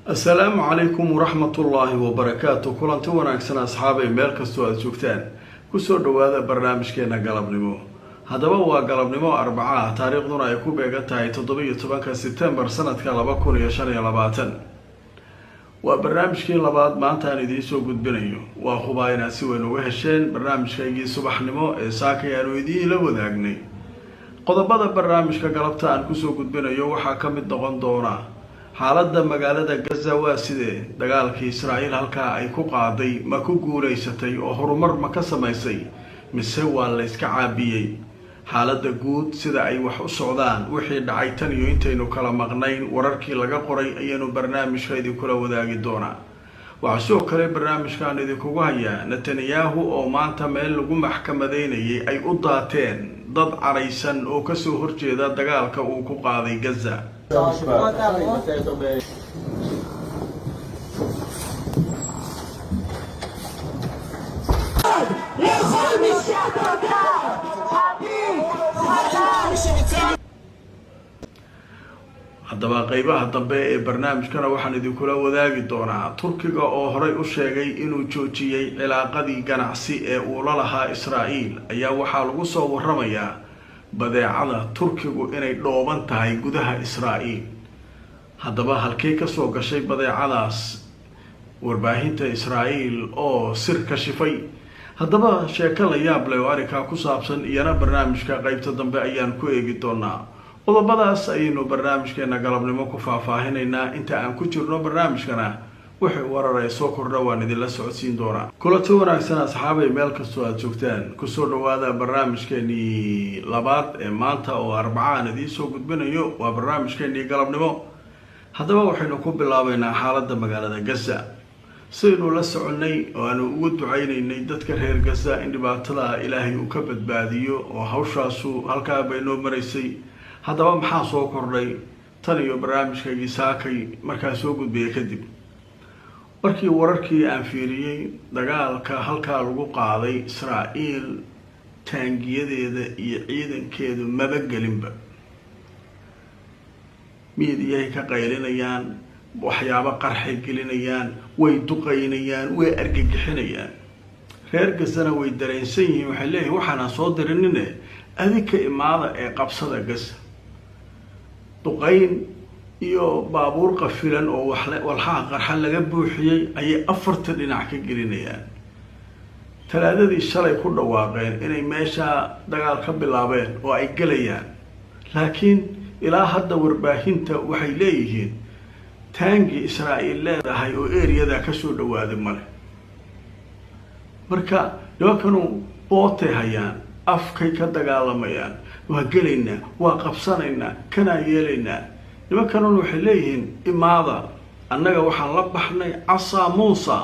Asalaamu calaykum waraxmatullaahi wabarakaatu. Kulanti wanaagsan asxaabay, meel kastoo aada joogtaan, kusoo dhawaada barnaamijkeena galabnimo. Haddaba waa galabnimo Arbacaah, taariikhduna ay ku beegan tahay 17-ka Sebtembar sanadka 2025. Waa barnaamijkii labaad maanta aan idiin soo gudbinayo. Waa hubaa inaad si weyn uga hesheen barnaamijkaygii subaxnimo ee saakay aanu idiinla wadaagnay. Qodobada barnaamijka galabta aan kusoo gudbinayo waxaa ka mid noqon doona: xaaladda magaalada Gaza waa sidee? Dagaalkii Israa'iil halkaa ay ku qaaday ma ku guulaysatay oo horumar ma ka samaysay, mise waa layska caabiyey? Xaaladda guud sida ay wax u socdaan, wixii dhacay tan iyo intaynu kala maqnayn, wararkii laga qoray ayaanu barnaamijka idinkula wadaagi doonaa. Waxaa sidoo kale barnaamijkaan idinkugu hayaa Netanyahu oo maanta meel lagu maxkamadaynayay ay u daateen dad caraysan oo kasoo horjeeda dagaalka uu ku qaaday Gaza. Haddaba qeybaha dambe ee barnaamijkana waxaan idinkula wadaagi doonaa Turkiga oo horey u sheegay inuu joojiyey cilaaqadii ganacsi ee uu la lahaa Israa'iil ayaa waxaa lagu soo waramayaa badeecada Turkigu inay dhooban tahay gudaha Israa'iil. Haddaba halkey kasoo gashay badeecadaas? Warbaahinta Israa'iil oo sir ka shifay. Haddaba sheeko la yaab leh oo arrinkaa ku saabsan iyana barnaamijka qeybta dambe ayaan ku eegi doonaa. Qodobadaas ayaynu barnaamijkeena galabnimo ku faahfaahinaynaa. Inta aan ku jirno barnaamijkana wixii warar ee soo kordha waan idinla socodsiin doonaa. Kulanti wanaagsan asxaabay, meel kastoo aada joogtaan, kusoo dhawaada barnaamijkeenii labaad ee maanta oo Arbaca aan idiin soo gudbinayo. Waa barnaamijkeenii galabnimo. Haddaba waxaynu ku bilaabeynaa xaaladda magaalada Gaza. Sidaynu la soconnay oo aanu ugu ducaynaynay dadka reer Gaza in dhibaatada Ilaahay uu ka badbaadiyo, oo hawshaasu halkaa bay noo maraysay. Haddaba maxaa soo kordhay tan iyo barnaamijkaygii saakay markaa soo gudbaya kadib? Markii wararkii aan fiiriyey, dagaalka halkaa lagu qaaday Israa'iil taangiyadeeda iyo ciidankeedu maba gelinba. Miidiyahay ka qaylinayaan, waxyaabo qarxay gelinayaan, way duqaynayaan, way argagixinayaan. Reer Gazana way dareensan yihiin, waxay leeyihin waxaanaan soo dirinine adinka imaada ee qabsada Gaza. Duqayn iyo baabuur qafilan oo walxaha qarxa laga buuxiyey ayay afarta dhinac ka gelinayaan. Talaadadii shalay ku dhawaaqeen inay meeshaa dagaal ka bilaabeen oo ay gelayaan, laakiin ilaa hadda warbaahinta waxay leeyihiin taangi Israa'iil leedahay oo eriyada kasoo dhawaaday male. Marka nimankanu bootay hayaan, afkay ka dagaalamayaan, waa gelaynaa, waa qabsanaynaa, kanaa yeelaynaa. Nimankanuna waxay leeyihiin imaada, annaga waxaan la baxnay casaa Muusa,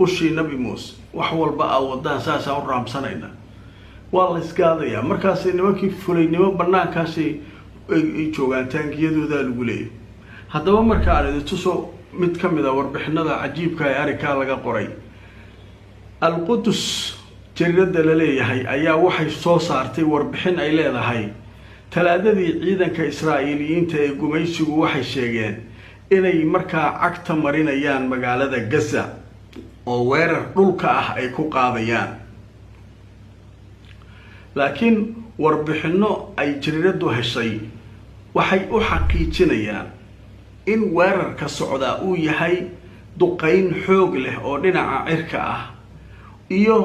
ushii Nabi Muuse, wax walba aa wadaan saasaan u raamsanaynaa, waa la isgaadayaa. Markaasay nimankii fulaynimo banaankaasi ay joogaan, taangiyadoodaa lagu leeyahy. Haddaba marka aan idin tuso mid ka mid a warbixinada cajiibka ee arrinkaa laga qoray. Al-Qudus jariirada la leeyahay ayaa waxay soo saartay warbixin ay leedahay: talaadadii ciidanka Israa'iiliyiinta ee gumaysigu waxay sheegeen inay markaa cagta marinayaan magaalada Gaza oo weerar dhulka ah ay ku qaadayaan. Laakiin warbixinno ay jariiradu heshay waxay u xaqiijinayaan in weerarka socdaa uu yahay duqeyn xoog leh oo dhinaca cirka ah iyo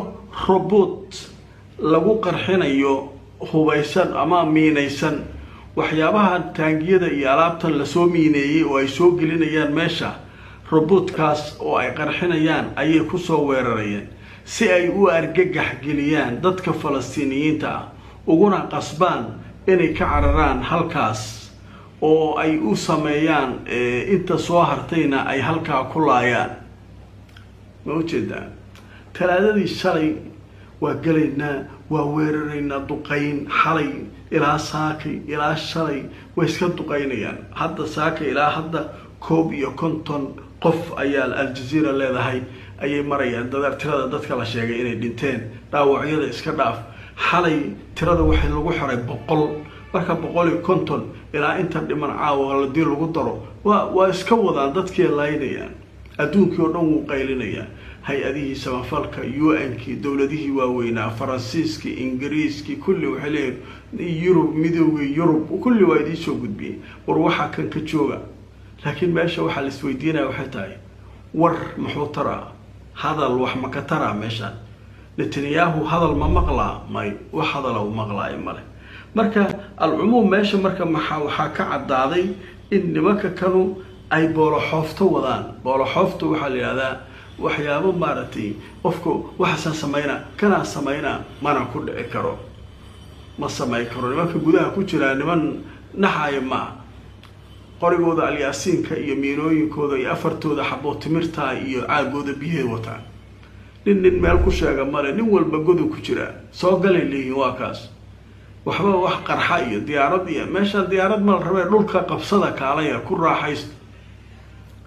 robot lagu qarxinayo hubaysan ama miinaysan. Waxyaabaha taangiyada iyo alaabtan lasoo miineeyey oo ay soo gelinayaan meesha, robotkaas oo ay qarxinayaan ayay kusoo weerarayeen si ay u argagax geliyaan dadka Falastiiniyiinta ah, uguna qasbaan inay ka cararaan halkaas oo ay u sameeyaan inta soo hartayna ay halkaa ku laayaan. Ma ujeedaa? Talaadadii shalay waa gelaynaa, waa weeraraynaa, duqayn xalay ilaa saakay ilaa shalay way iska duqaynayaan. Hadda saakay ilaa hadda 51 qof ayaa Al-Jazeera leedahay ayay marayaan dadaar tirada dadka la sheegay inay dhinteen. Dhaawacyada iska dhaaf. Xalay tirada waxay lagu xiray 100, marka 150. Ilaa inta dhiman caawa hadii lagu daro waa iska wadaan, dadkii laynayaan, adduunkii oo dhan wuu qaylinayaa. Hay-adihii samafalka, UN-kii, dowladihii waaweynaa, Faransiiskii, Ingiriiskii, kulli waxay leeyihin Yurub, Midoogii Yurub, kulli waa idiin soo gudbiyey, war waxaa kan ka jooga. Laakiin meesha waxaa la isweydiinaya waxay tahay, war muxuu taraa hadal? Wax ma ka taraa meeshaan? Netanyahu hadal ma maqlaa? May, wax hadala u maqlaayo male. Marka alcumuum meesha marka maxaa waxaa ka caddaaday in nimanka kanu ay booloxoofto wadaan. Booloxoofto waxaa la yidhahdaa waxyaabo maaragtay qofku waxaasaan samaynaa, kanaa samaynaa, mana ku dhici karo, ma samayn karo. Nimanka gudaha ku jiraa niman naxaya maa, qorigooda Alyaasiinka iyo miinooyinkooda iyo afartooda xaboo timirtaa iyo caagooda biyahay wataan. Nin meel ku sheega male, nin walba godu ku jiraa, soo galay leeyihin. Waa kaas, waxba wax qarxa iyo diyaarad iyo meeshaan diyaarad ma la rabee, dhulka qabsada, kaalaya ku raaxaysta.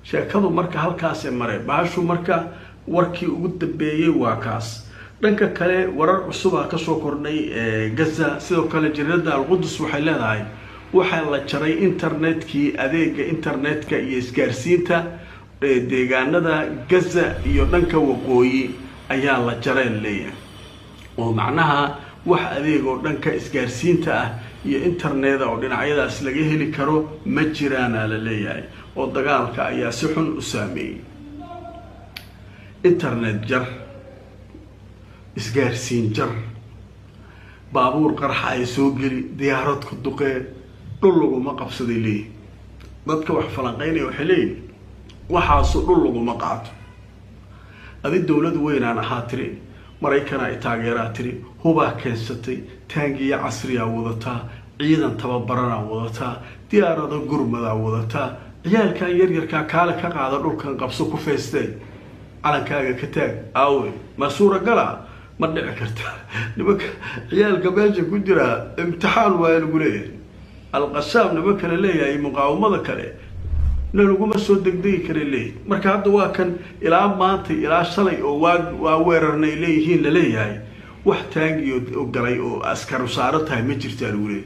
Sheekadu marka halkaasay maray bahashu. Marka warkii ugu dambeeyey waa kaas. Dhanka kale warar cusubaa kasoo kordhay Gaza. Sidoo kale jariirada Alqudus waxay leedahay waxaa la jaray internetkii, adeega internetka iyo isgaarsiinta deegaanada Gaza iyo dhanka waqooyi ayaa la jareen leeyahay, oo macnaha wax adeeg oo dhanka isgaarsiinta ah iyo interneta oo dhinacyadaas laga heli karo ma jiraana la leeyahay, oo dagaalka ayaa si xun u saameeyey. Internet jar, isgaarsiin jar, baabuur qarxa ay soo geli, diyaarad ku duqee, dhul laguma qabsaday leeyihin. Dadka wax falanqeynaya waxay leeyihin waxaasu dhul laguma qaato. Adi dowlad weynaan ahaa tiri, Maraykana ay taageeraa tiri, hubaa keensatay, taangiya casriyaa wadataa, ciidan tababaranaa wadataa, diyaarado gurmadaa wadataa, ciyaalkan yaryarkaa kaale ka qaada dhulkan, qabso, ku feystee, calankaaga ka taag. Aawe, ma suuragala? Ma dhici karta. Nimanka ciyaalka meesha ku jiraa imtixaan waa lagu leeyahay. Alqasaam nimanka la leeyahay, muqaawamada kale na laguma soo degdegi kara leeyihin. Marka hadda waa kan ilaa maanta, ilaa shalay oo waa weerarnay leeyihiin laleeyahay, wax taangiyo galay oo askaru saaro tahay ma jirtaa lagu leeyahy.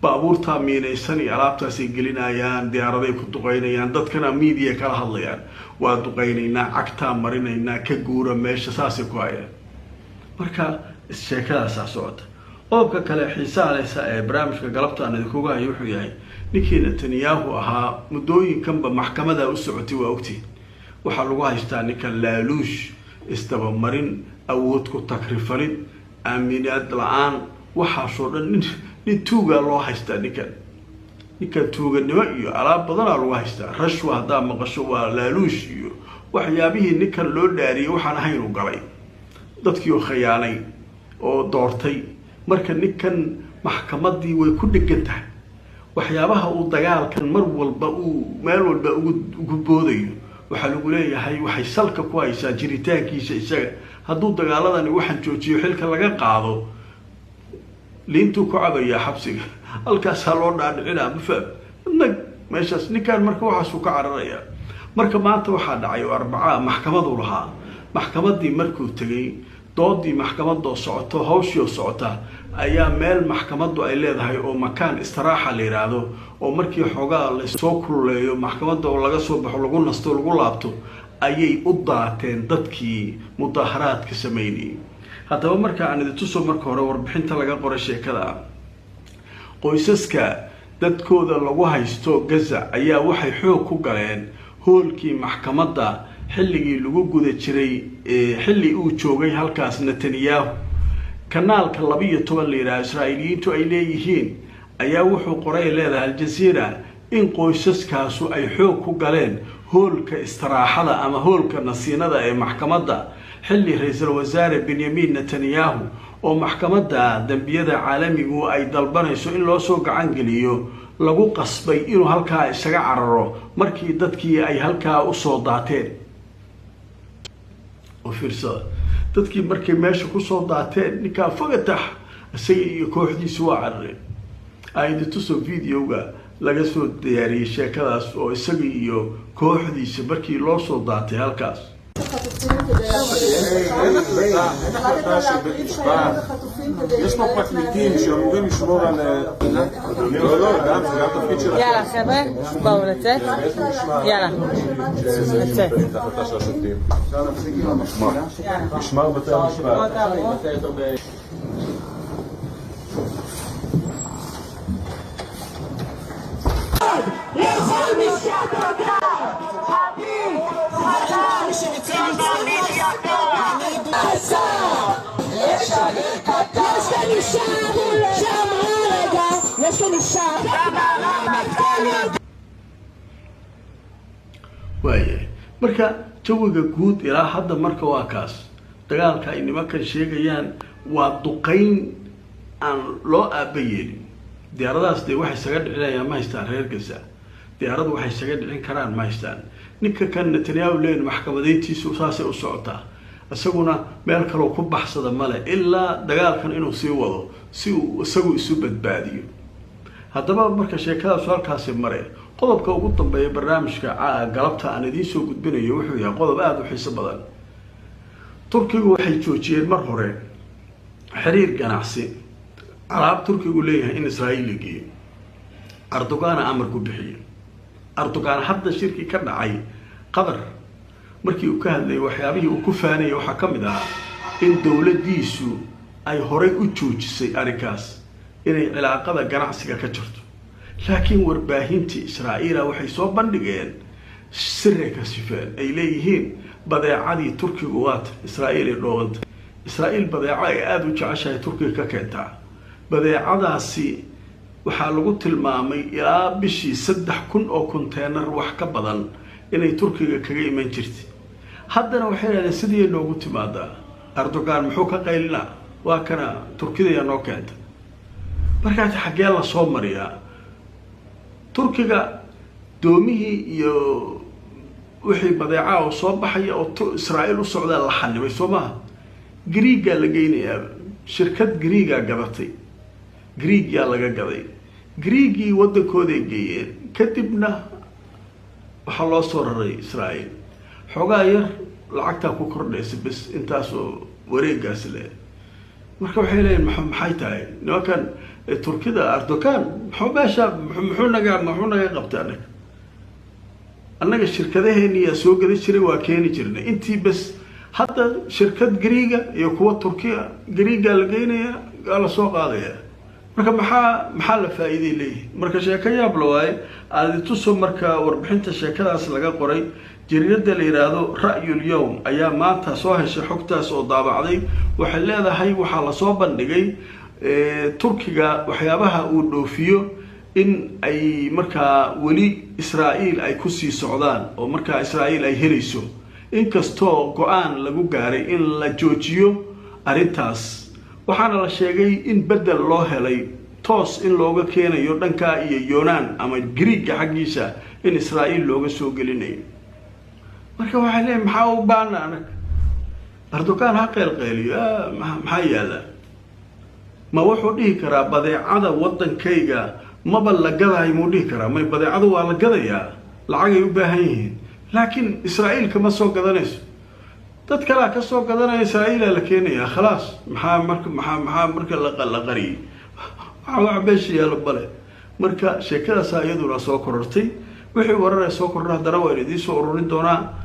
Baabuurtaa miinaysan iyo alaabtaasay gelinayaan, diyaaraday ku duqeynayaan, dadkana media kala hadlayaan, waa duqeynaynaa, cagtaa marinaynaa, ka guura meesha, saasay ku hayaan. Marka sheekadaasaa socota. Qodobka kale xiisaha lehsa ee barnaamijka galabta aan idinkuga hayo wuxuu yahay ninkii Netanyahu ahaa muddooyinkanba maxkamadaa u socotay. Waa ogtiin, waxaa lagu haystaa ninkan laaluush, isdabamarin, awood ku takrifalid, aaminaad la-aan, waxaasoo dhan. Nin tuugaa loo haystaa ninkan. Ninkan tuuganimo iyo alaab badanaa lagu haystaa. Rashwa haddaa maqasho waa laaluush iyo waxyaabihii ninkan loo dhaariyay waxaan ahayn u galay, dadkii oo khayaanay oo doortay. Marka ninkan maxkamaddii way ku dhegan tahay. Waxyaabaha uu dagaalkan mar walba uu meel walba ugu boodayo waxaa lagu leeyahay waxay salka ku haysaa jiritaankiisa isaga. Hadduu dagaaladani waxaan joojiyo, xilka laga qaado, liintuu ku cabayaa xabsiga, halkaasaa loo dhaadhicinaa, ma faham nag meeshaas ninkan. Marka waxaasuu ka cararayaa. Marka maanta waxaa dhacay oo Arbacaa maxkamadu lahaa. Maxkamaddii markuu tegay, doodii maxkamadoo socoto, hawshii oo socota, ayaa meel maxkamaddu ay leedahay oo makaan istiraaxa la yidhaahdo, oo markii xoogaa lasoo kululeeyo maxkamadda oo laga soo baxo, lagu nasto, lagu laabto, ayay u daateen dadkii mudaaharaadka sameynayay. Haddaba marka aan idin tuso marka hore warbixinta laga qoray sheekada. Qoysaska dadkooda lagu haysto Gaza ayaa waxay xoog ku galeen hoolkii maxkamadda xilligii lagu guda jiray, xilli uu joogay halkaas Netanyahu. Kanaalka 12 la yidhaha Israa'iiliyiintu ay leeyihiin ayaa wuxuu qoray, leedahay Aljaziira, in qoysaskaasu ay xoog ku galeen hoolka istiraaxada ama hoolka nasiinada ee maxkamadda, xilli ra-iisul wasaare Benyamin Netanyahu oo maxkamadda dambiyada caalamigu ay dalbanayso in loo soo gacan geliyo lagu qasbay inuu halkaa isaga cararo markii dadkii ay halkaa usoo daateen. Oo fiirsada, dadkii markay meesha kusoo daateen, ninkaa fogatax isaga iyo kooxdiisu waa carareen. Aidituso videoga laga soo diyaariyey sheekadaas oo isaga iyo kooxdiisa markii loo soo daatay halkaas. אין החלטה של בית משפט. יש פה פרקליטים שאמורים לשמור על... לא, לא, גם, זה גם תפקיד שלכם. יאללה חבר'ה, בואו לצאת. יאללה, לצאת. את ההחלטה של השופטים. משמר בתי המשפט. לכל מי שאתה Waayahay, marka jawiga guud ilaa hadda marka waa kaas. Dagaalka ay nimankan sheegayaan waa duqeyn aan loo aaba yeelin. Diyaaradahaas dee waxay isaga dhicinayaan ma haystaan reer Gaza, diyaaradu waxay isaga dhicin karaan ma haystaan. Ninka kan Netanyahu leen maxkamadeyntiisu saasay u socotaa, isaguna meel kaloo ku baxsada male ilaa dagaalkan inuu sii wado si uu isagu isu badbaadiyo. Haddaba marka sheekadaasu halkaasi mare, qodobka ugu dambeeya barnaamijka galabta aan idiin soo gudbinayo wuxuu yahay qodob aada u xiiso badan. Turkigu waxay joojiyeen mar hore xiriir ganacsi alaab Turkigu leeyahay in Israa'iil la geeyo. Erdogaana amar ku bixiyo. Erdogan hadda shirkii ka dhacay Qatar markii uu ka hadlayay waxyaabihii uu ku faanayay waxaa ka mid ahaa in dowladdiisu ay horay u joojisay arrinkaas inay cilaaqada ganacsiga ka jirto. Laakiin warbaahintii Israa'iila waxay soo bandhigeen sirray ka sifeen ay leeyihiin badeecadii Turkigu waata Israa'iil ay dhoobantay. Israa'iil badeeco ay aada u jeceshahay Turkiga ka keentaa. Badeecadaasi waxaa lagu tilmaamay ilaa bishii 3000 oo konteenar wax ka badan inay Turkiga kaga iman jirtay. Haddana waxay yidhahdeen sidii noogu timaadaa. Erdogan muxuu ka qaylinaa? Waa kana Turkidayaa noo keenta. Markaas xaggee la soo mariyaa? Turkiga doomihii iyo wixii badeecaha oo soo baxaya oo Israa'iil u socdaa la xanibay, soo maaha? Griigaa la geynayaa, shirkad Griigaa gadatay, Griigyaa laga gaday, Griigii waddankooday geeyeen, kadibna waxaa loo soo raray Israa'iil. Xoogaa yar lacagtaa ku kordhaysa bes, intaasoo wareegaas leh. Marka waxay leeyihin maxay tahay nimankan Turkida? Erdogan muxuu meesha muxuu naga qabtay annaga? Annaga shirkadaheeniyaa soo gada jiray, waa keeni jirnay intii bes. Hadda shirkad Griiga iyo kuwa Turkiya, Griigaa la geynayaa, waa la soo qaadaya. Marka maxaa la faa'iiday leeyihin? Marka sheeko yaab la waaye aadituso. Marka warbixinta sheekadaas laga qoray jariirada la yidhaahdo Ra'yul Yowm ayaa maanta soo heshay xogtaas oo daabacday. Waxay leedahay waxaa lasoo bandhigay Turkiga waxyaabaha uu dhoofiyo in ay markaa weli Israa'iil ay kusii socdaan oo markaa Israa'iil ay helayso, inkastoo go-aan lagu gaaray in la joojiyo arrintaas. Waxaana la sheegay in beddel loo helay, toos in looga keenayo dhankaa iyo Yunan ama Griiga xaggiisa in Israa'iil looga soo gelinayo. Marka waxay leeyihin maxaa u baana anag? Erdogan ha qeylqeyliyo, maxaa yaala? Ma wuxuu dhihi karaa badeecada waddankayga maba la gadayo? Muu dhihi karaa? May, badeecadu waa la gadayaa, lacagay u baahan yihiin, laakiin Israa'iil kama soo gadanayso, dad kalea ka soo gadanaya, Israa'iilaa la keenayaa, khalaas. Maxaa marka maxaa marka la qariyay? Waxa wax meesha yaalo bale. Marka sheekadaasaa iyaduna soo korortay. Wixii wararee soo kordha haddana waan idiin soo ururin doonaa.